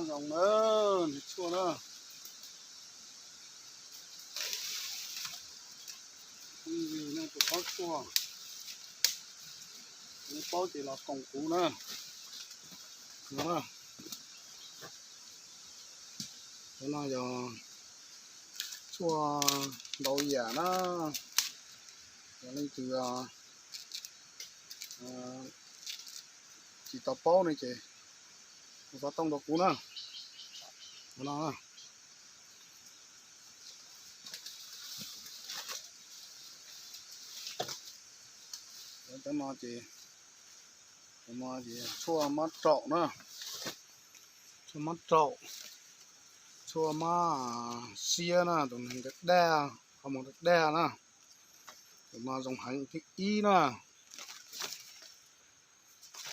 Zoo na, nws tshuaj na. Tus paub tshuaj, nws paub ces los koom kuv na. Cov no yog tshuaj ntau yam na, yog leej twg tsis tau paub ne ces hu xov tooj rau kuv na. Cov no ces, no ces tshuaj mab raum na, tshuaj mab raum, tshuaj mab siab na, tus neeg daj daj, qhov muag daj daj na. Tus no zoo heev thib ib na.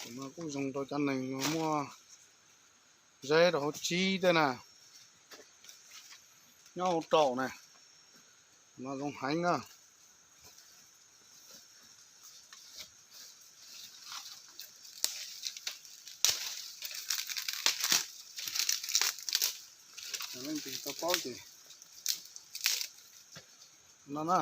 Tus no kuj zoo rau cov neeg muaj zeb rau hauv tsib tej na, nyob hauv raum na. Tus no zoo heev na. Leej twg tau paub ces no na.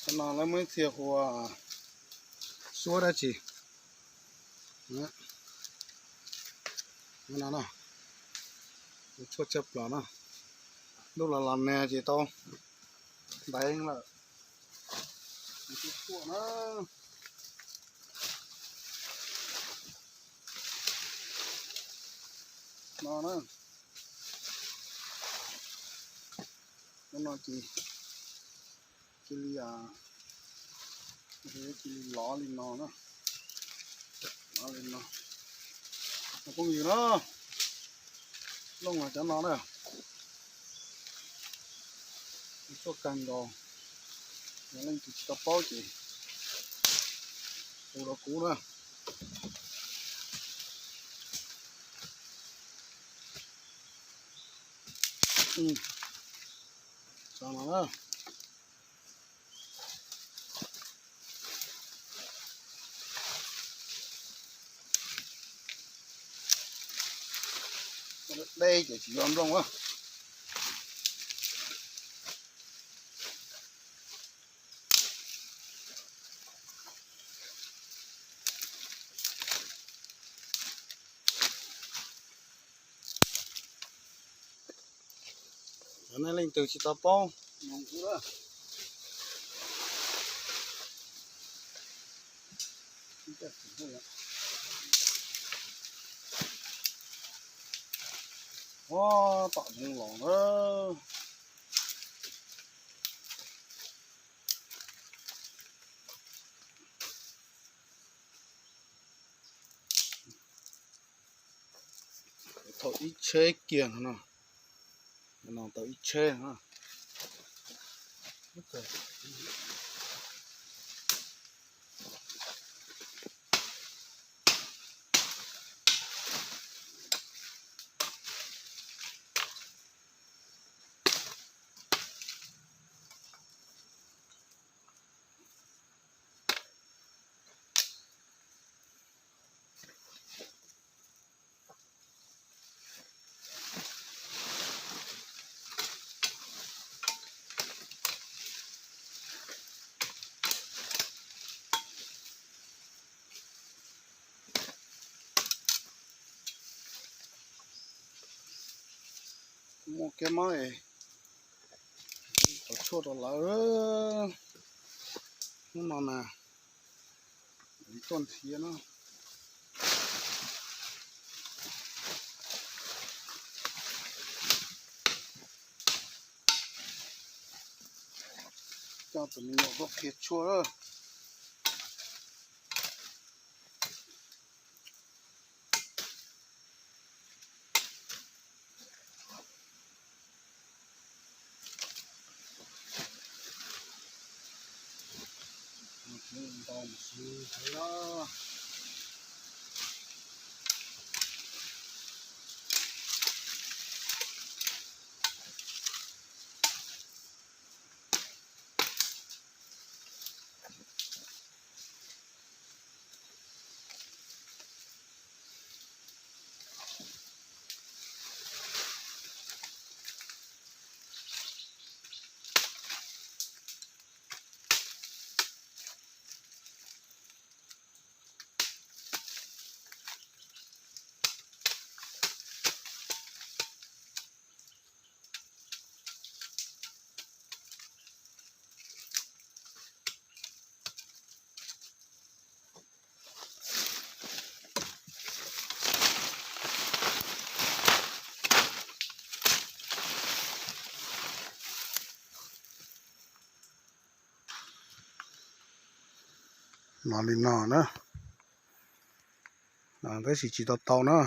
Cov no lawv muaj ib txhia hu ua suab dab tsi. No, tshuaj tshaj plaws na. Ntuj los los nag ces tau ntev lawm. Tshuaj na. No na. Cov no ces cia li, cia li lov li no na. Lov li no. Phooj ywg na, looj los cov no na. Tshuaj kawg nkaus, yog leej twg tsis tau paub ces hu rau kuv na. Tso no na. Deb ces tsis yuav nplooj a. Nej leej twg tsis tau paub, tom zoov los na. Thaum ib tsheb kiag no, no tau ib tsheb no. Muaj kiag mab es tov tshuaj rau lawv. Hnub no na, tuaj nrhiav na. Coj tus me nyuam tuaj qhia tshuaj. No li no na. Tab sis tsis tau tau na,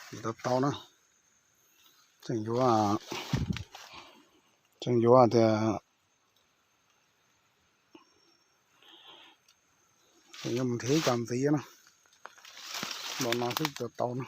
tsis tau tau na. Tseem yuav, tseem yuav tias, tseem yuav mus nrhiav ib co ntxiv na. Npaum no xwb tsis tau tau na.